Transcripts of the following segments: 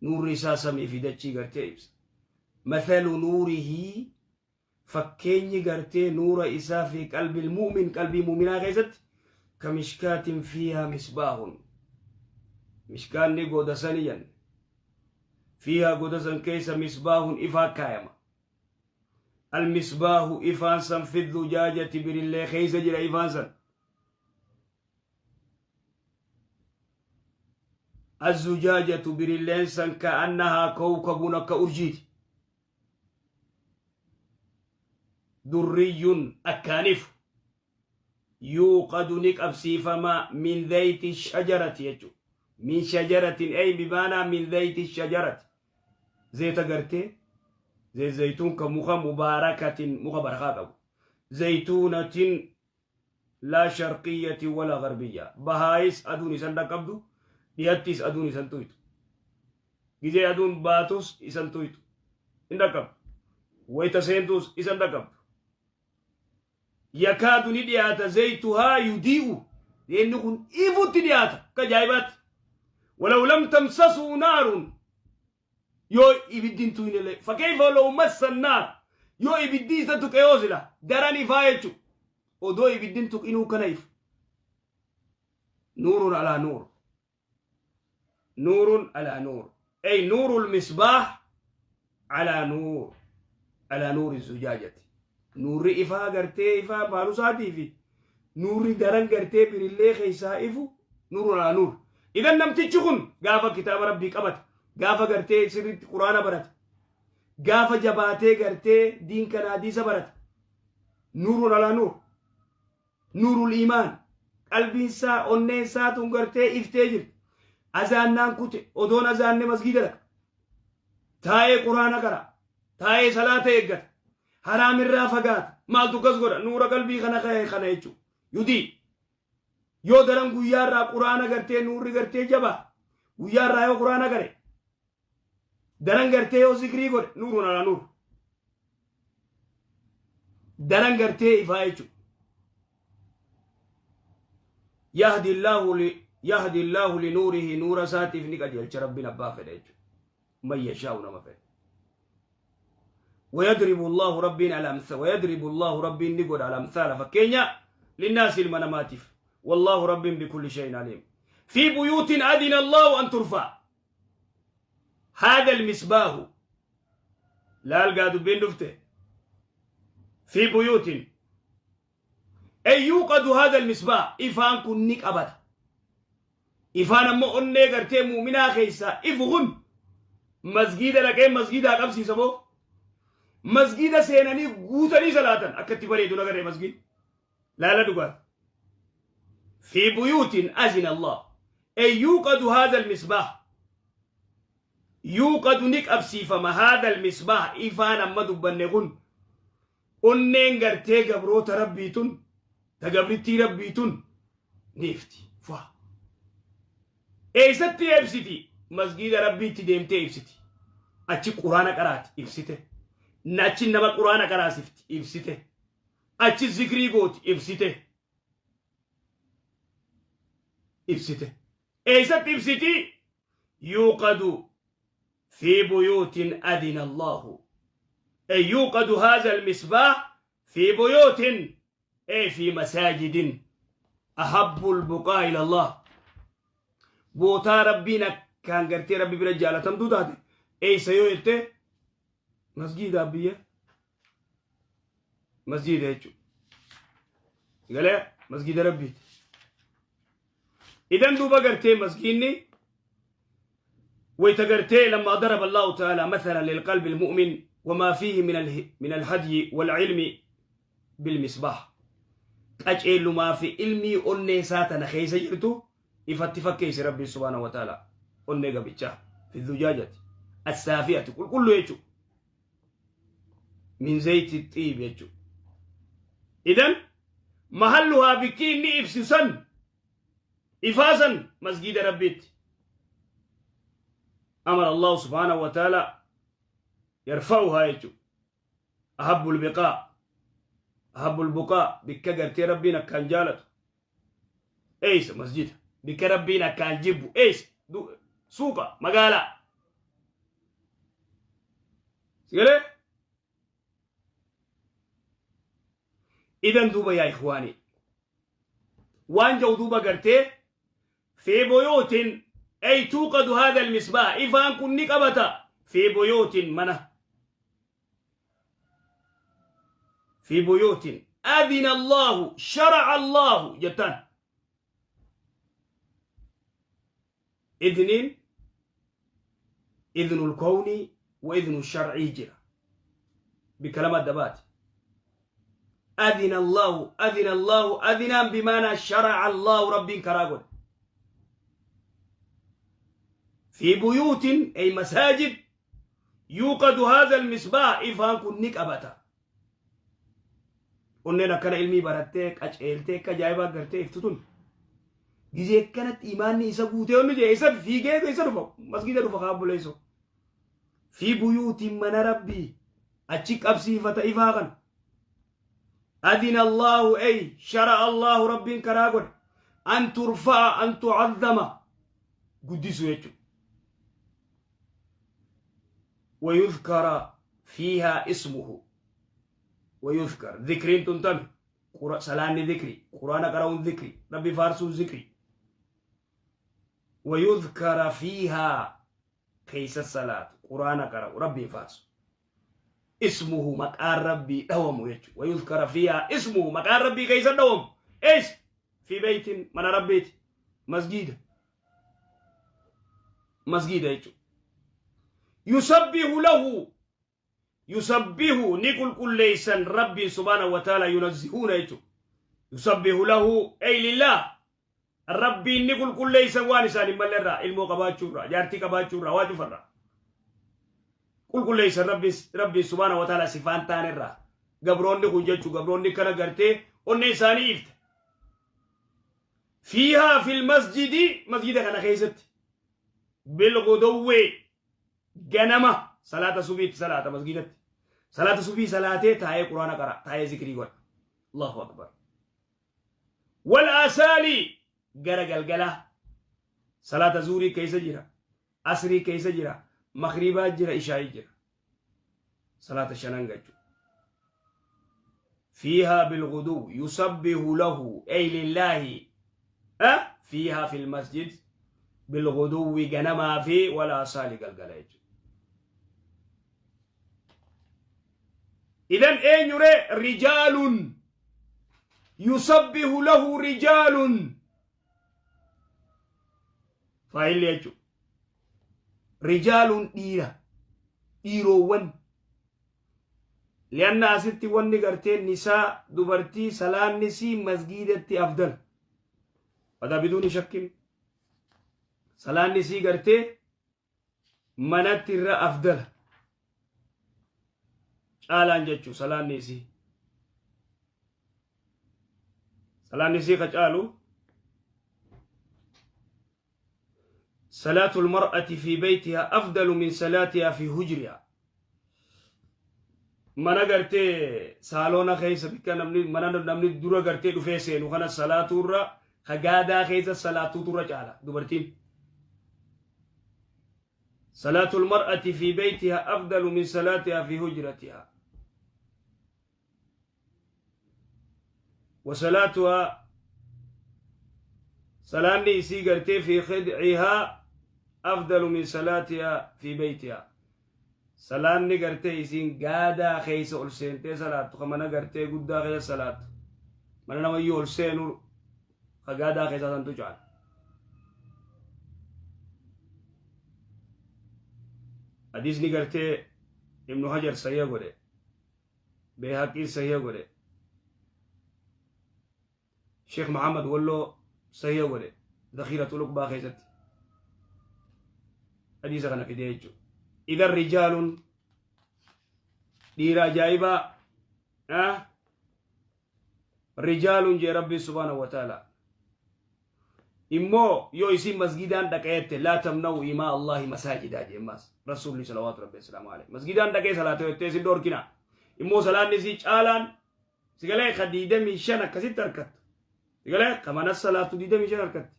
Nuurri isaa samii fi dachii gartee ibsa. Mathalu nuurihi, fakkeenyi gartee nuura isaa, fi qalbil mu'min, qalbii mu'minaa keessatti, kamishkaatin fiihaa misbaahun. Mishkaanni goda sani jenne. Fiihaa, goda san keessa, misbaahun, ifaa kaayama. Almisbaahu, ifaan san, fi zujaajati, birillee keessa jira ifaan san. Azzujaajatu, birilleen san, ka'annahaa kawkabun, akka urjiiti. Durriyyun, akkaanifu. Yuuqadu, ni qabsiifama, min zayti shajarati jechu, min shajaratin, ay bimaanaa min zayti shajarati, zeeta gartee zayt zaytuun ka muka mubaarakatin, muka barakaa qabu, zaytuunatin laa sharqiyyatin walaa garbiyya, bahaayis aduun isan dhaqqabdu, dhiyattis aduun isan tuytu, gizee aduun baatus isan tuytu hin dhaqqabdu, wayta seentus isan dhaqqabdu. Yakaadu, ni dhiyaata, zaytuhaa yudii'u, inni kun ifutti dhiyaata akka ajaa'ibaatti. Walaw lam tamsasuu naarun, yoo ibiddi hin tuyne, fakkeeyfa law massa naar, yoo ibiddi isa tuqe yoo sila daran ifaa jechu. Odoo ibiddi hin tuqinuu kana ifu. Nuurun alaa nuur, nuurun alaa nuur, ay nuurul misbaah alaa nuur, alaa nuuri zujaajati. Nuurri ifaa gartee ifaa baanusaatii fi nuurri daran gartee birillee keessaa ifu, nuurun alaa nuur. Idan namtichi kun gaafa kitaaba Rabbii qabate, gaafa gartee sirriitti Quraana barate, gaafa jabaatee gartee diin kana hadiisa barate, nuurun alaa nuur, nuurul iimaan, qalbiin isaa, onneen isaa tun gartee iftee jirti. Azaannaan kute, odoon azaanne masgiida dhaqa, taa'ee Quraana qara, taa'ee salaata eeggata, haraamirraa fagaata. Maaltu akkas godha? Nuura qalbii kana ka'e kana jechuudha. Yudii yoo daran guyyaarraa Quraana gartee nuurri gartee jabaa, guyyaarraa yoo Quraana qare, daran gartee yoo zikrii godhe, nuurun alaa nuur, daran gartee ifaa jechuudha. Yahdi Illaahu li nuurihi, nuura isaatiif ni qajeelcha Rabbiin abbaa fedhe jechuudha. Man yashaa'u, nama fedhe. ويضرب الله ربين الأمثال، ويضرب الله ربين نقول الأمثال فكينيا، للناس المناماتف، والله رب بكل شيء عليم. في بيوت أذن الله أن ترفع، هذا المصباح لا القادو بين دفته. في بيوت أي يوقد هذا المصباح، إفان كن أبدا، ifaan ammoo onnee gartee muuminaa keessaa ifu kun masgiida dhaqee masgiidaa qabsiisa moo masgiida seenanii guutanii salaatan akka itti bareedu nagarree masgiid laala dhugaa. في بيوت أذن الله أي يوقد هذا المصباح، يوقد ni qabsiifama، هذا المصباح، ifaan amma dubbanne kun, onneen gartee gabroota Rabbiitun ta gabrittii Rabbiitun ni ifti. Faa eessatti ibsiti? Masgiida Rabbiitti deemtee ibsiti. Achi Quraana qaraati, ibsite. Achi nama Quraana qaraasifti, ibsite. Achi zikrii gooti, ibsite, ibsite. Eessatti ibsiti? يوقد في بيوت أذن الله، أي يوقد هذا المصباح في بيوت، أي في مساجد، أحب البقاع إلى الله. Bootaa Rabbiin akkaan gartee Rabbi bira jaalatamtuu taate eessa yoo jette, masgiida biyya masgiida jechuudha. Galee masgiida Rabbiiti. Idan duuba gartee masgiinni wayta gartee لما ضرب الله تعالى مثلا للقلب المؤمن وما فيه من الهدي والعلم بالمصباح، qaceellumaa fi ilmii onnee isaa tana keessa jirtu ifatti fakkeesse Rabbi سبحانه وتعالى onnee gabichaa. في الزجاجة الصافية, qulqulluu jechuudha, من زيت الطيب jechuudha. Idan mahalluhaa, bikki inni ibsu san, ifaasan, masgiida Rabbiitti. أمر الله سبحانه وتعالى يرفعها jechuudha. أحب البقاع، أحب البقاع, bikka gartee Rabbiin akkaan jaalatu eeysa? Masjida. Bikka Rabbiin akkaan jibbu eeysa? Suuqa magaalaa. Sigalee? Idan duuba yaa ikhwaanii. Waan jedhu duuba gartee fi buyuutin ay tuuqadu haadha almisbaah ifaan kun ni qabata fi buyuutin mana fi buyuutin adina Allahu shara'a Allahu jettaan idniin idnul kownii wa idnu sharcii jira bikka lama adda baati adina Allahu adina Allahu adinaan bimaanaa sharaca Allahu rabbiin karaa godhe fi buyuutin ay masaajid yuuqadu haadha almisbaah ifaan kun ni qabata Onneen akkana ilmii barattee qaceeltee akka ajaa'ibaa gartee iftu tun gizee akkanatti imaanni isa guutee onni jee isa fiigee isa dhufa masgiida dhufa kaa obboleessoo. Fi buyuutiin mana rabbii achi qabsiifata ifaa kana. Adina Allahu ey shara Allahu rabbiin karaa godhe an turfa'a an tu'azzama guddisu jechuudha. ويذكر فيها اسمه ويذكر ذكرين تنتمي سلان ذكري قرآن قرأون ذكري ربي فارسون ذكري ويذكر فيها كيس الصلاة قرآن قرأ ربي فارس اسمه مقال ربي دوم يجو ويذكر فيها اسمه مقال ربي كيس دوم ايش في بيت من ربيت مسجد مسجد يجو يسبح له yusabbihu ni qulqulleeysan rabbiin subhaanahu wa ta'ala yunazzihuuna jechuudha yusabbihu lahu ay lillah rabbiin ni qulqulleeysan waan isaan hin malle irraa ilmoo qabaachuu irraa jaartii qabaachuu irraa waa cufarraa qulqulleeysan rabbiin subhaanahu wa ta'ala sifaan ta'an irraa gabroonni kun jechuu gabroonni kana gartee onnee isaanii ifte fiihaa fil masjidi masjida kana keessatti bilgudowwee ganama salaata subiitti salaata masgiidatti salaata subii salaatee taa'ee quraana qara taa'ee zikrii godha allahu akbar wal asaali gara galgalaa salaata zuurii keessa jira asrii keessa jira makriibaa jira ishaa'ii jira salaata shanan gachu fiihaa bilguduw yusabbihu lahu ay lillaahi fiihaa fil masjid bilguduwwi ganamaa fi wal asaali galgala jechuudha. Idan eenyure rijaalun yusabbihu lahu rijaalun faayilli jechuudha. Rijaalun dhiira dhiiroowwan lianna asitti wanni gartee nisaa dubartii salaannisii masgiidatti afdal wada biduuni shakkin salaanni isii gartee manatti irra afdala caalaan jechuu salaanni isii salaanni isii ka caalu salaatu lmar'ati fi beytiha afdalu min salaatiha fi hujriha mana gartee saaloona keessa bikka namni mana namni dura gartee dhufee seenu kana salaatuurra ka gaadaa keessa salaatuutu irra caala dubartiin. Salaatul mar'ati fi beeytiha afdalu min salaatiha fi hujratiha. Wa salaatuha salaanni isii gartee fi khidcihaa afdalu min salaatiha fi beeytiha. Salaanni gartee isiin gaadaa keessa ol seentee salaattu ka mana gartee guddaa keessa salaattu mana namayyuu ol seenu ka gaadaa keessaa santu caala. Hadiisni gartee Ibnu Hajar sahiha godhe Beehaqiin sahiha godhe Sheekh Muhammad Walloo sahiha godhe Dakhiiratul Uqbaa keessatti hadiisa kana fidee jechuudha. Idan rijaalun dhiira ajaa'ibaa rijaalun jee rabbiin subhaanahu wa ta'ala immoo yoo isin masgidaan dhaqeette laa tamna'u imaa Allahi masaajidaa jee ammaas rasuulli salawaatu rabbi assalaamu alayhi masgidaan dhaqee salaata jettee isin dhoorkina immoo salaanni isii caalaan Sigalee ka 25 akkasitti harkattu. Sigalee ka mana salaattu 25 harkatti.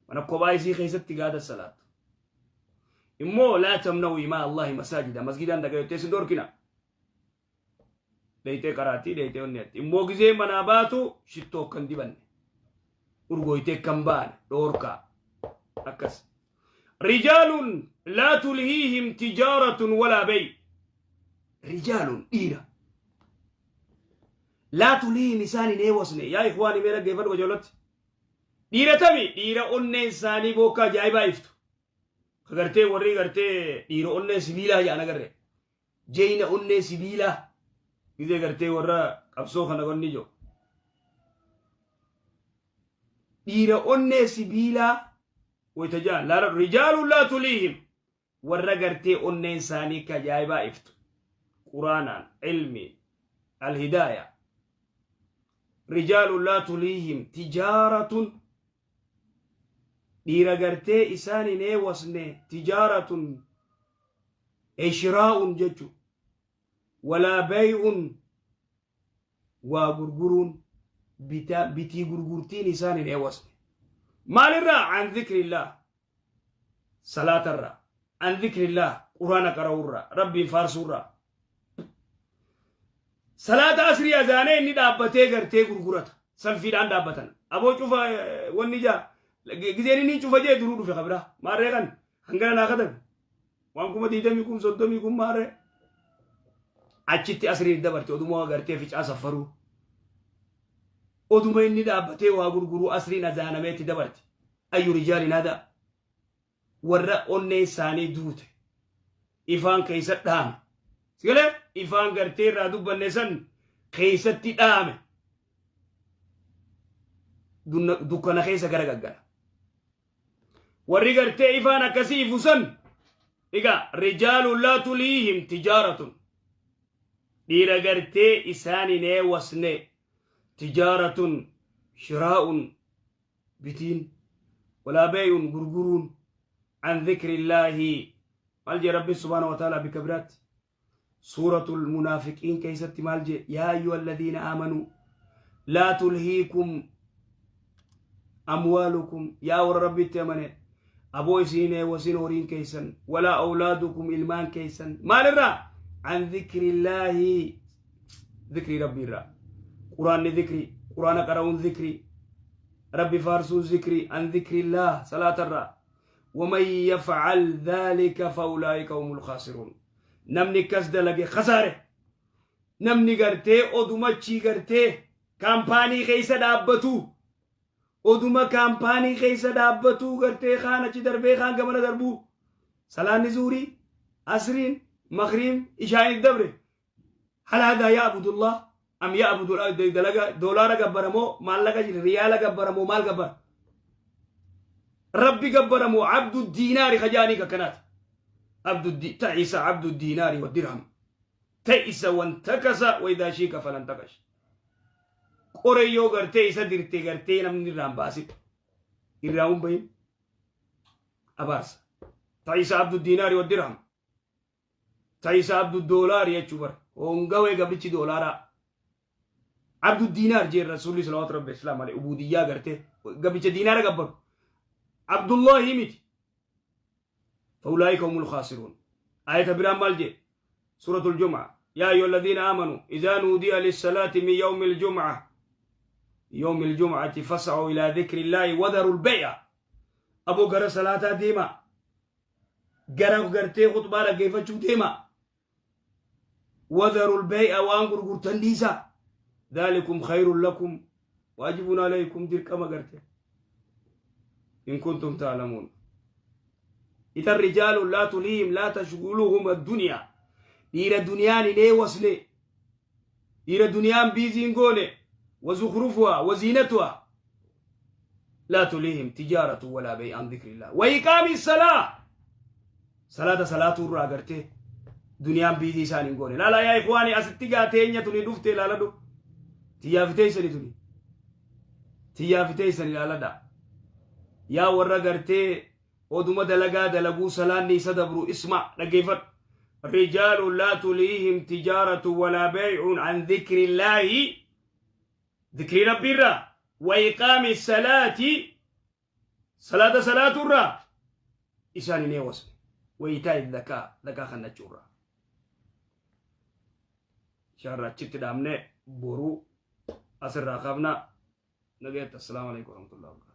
Mana kophaa isii keessatti gaada salaattu. Immoo laa tamna'u imaa Allahi masaajida masgidaan dhaqa jettee sin dhorkina. Dheeyxee qaraatii dheeyxee onneetti. Immoo gizee manaa baatu shittoo akka hin dibanne. Urgooytee akka hin baane dhoorkaa. Akkas. Rijaalun laa tulhiihim tijaaratun walaa bay. Rijaalun dhiira. Laa tulhiihim isaan hin eewasne. Yaa ikhwaani mee dhaggeeffadhu qajeelatti. Dhiira tami dhiira onneen isaanii bookkaa ajaa'ibaa iftu. Ka gartee warri gartee dhiira onnee sibiilaa jedhan agarre. Jeyna onnee sibiilaa. Gizee gartee warra qabsoo kana qonni jiru. Dhiira onnee sibiilaa wayita jedhan laala rijaaluun laa tuliihim warra gartee onneen isaanii ka ajaa'ibaa iftu. Quraanaan, ilmiin, alhidaaya. Rijaaluun laa tuliihim tijaaratun dhiira gartee isaan hin eewasne tijaaratun shiraa'un jechu walaa bay'un waa gurguruun bitii gurgurtiin isaan hin eewasne maalirraa an dhikrillah salaatarraa an dhikrillah quraana qara'urraa rabbiin faarsuurraa salaata asrii azaanee inni dhaabbatee gartee gurgurata salfiidhaan dhaabbatan aboo cufa wanni jaa gizeen inni cufa jee duruu dhufe kabiraa maarree kan hangana naa katabe waan 20,000 30,000 kun maarree achitti asrii dabarte oduma gartee ficaa saffaruu oduma inni dhaabbatee waa gurguruu asriin azaanameetti dabarte ayyu rijaalin hadaa warra onneen isaanii duute ifaan keessa dhaame sigalee ifaan gartee irraa dubbanne san keessatti dhaame dukkana keessa gara gaggala warri gartee ifaan akkasii ifu san egaa rijaaluun laa tuliihim tijaaratun dhiira gartee isaan hin eewasne tijaaratun shiraa'un bitiin walaa beey'un gurguruun an dhikrillaahi maal jee rabbiin subhaana wa ta'ala bika biraatti suuratul munaafiqiin keessatti maal jee yaa ayyuha alladhiina aamanuu laa tulhiikum amwaalukum yaa warra rabbitti amane aboo isiin eewwasin horiin keessan walaa awlaadukum ilmaan keessan maalirraa an dhikrillaahi dhikrii rabbii irraa quraanni dhikrii quraana qara'uun dhikrii rabbi faarsuun zikrii an dhikrillaah salaatarraa waman yafcal dhaalika faulaa'ika humul khaasiruun namni akkas dalage khasaare namni gartee odumachii gartee kaampaanii keessa dhaabbatu oduma kaampaanii keessa dhaabbatuu gartee kaan achi darbee kaan gamana darbuu salaanni zuurii asriin makriin ishaa'in dabre Hal haadhaa ya'budullah am ya'budu dalaga doolaara gabbara moo maallaqa riyaala gabbara moo maal gabbara? Rabbi gabbara moo abdu diinaari kajaanii kakkanaati. Abdu ta'isa abdu diinaari wa dirham. Ta'isa wantakasa wa idaa shiika falan takash. Qoree yoo gartee isa dirte gartee namni irraan baasin. Irraa hin bahin. Abaarsa. Ta'isa abdu diinaari wa dirham. Ta'isa abdu doolaari jechuu bara. Hongawee gabrichi doolaaraa. Abdu diinaar jeen rasuulli salawaatu rabbi islaam alayhi ubudiyyaa gartee gabricha diinaara gabbaru. Abdullahi miti. Faulaayika humul khaasiruun. Ayata biraan maal jee? Suuratul Jum'a. Yaa ayyuha alladhiina aamanu idhaa nuudiya lissalaati min yawmi aljum'a yawmi aljum'ati fas'aw ilaa dhikri illaahi wadharu lbay'a. Aboo gara salaataa deemaa. Gara gartee khuxbaa dhaggeeffachuu deema. Wadharul bay'a waan gurgurtan dhiisaa. Dhaalikum khayrun lakum waajibun alaykum dirqama garte. In kuntum ta'lamuun. Idan rijaalun laa tulihim laa tashguluhum addunyaa. Dhiira duniyaan hin eewasne. Dhiira duniyaan biizii hin goone. Wazukrufuhaa waziinatuhaa. Laa tulihim tijaaratu walaa bay an dhikrillah. Wa iqaami salaa. Salaata salaatuu irraa agartee duniyaan biizii isaan hin goone. Laalaa yaa ikhwaani asitti gaa teenya tuni dhufte laaladhu. Tiyyaa fiteessani tuni. Tiyyaa fiteessani laaladha. Yaa warra gartee Oduma dalagaa dalaguu salaanni isa dabru isma' dhaggeeffadhu. Rijaalun laa tuliihim tijaaratu walaa beey'un an dhikrillaahi dhikrii rabbiirraa wa iqaami salaati salaata salaaturraa isaan hin eewasne. Wayitaa'i zakaa, zakaa kannachuurraa. Inshallah achitti dhaabnee boruu asirraa qabna. Nagaatti, assalaamu alaikum warahmatullahi wabarakatuh.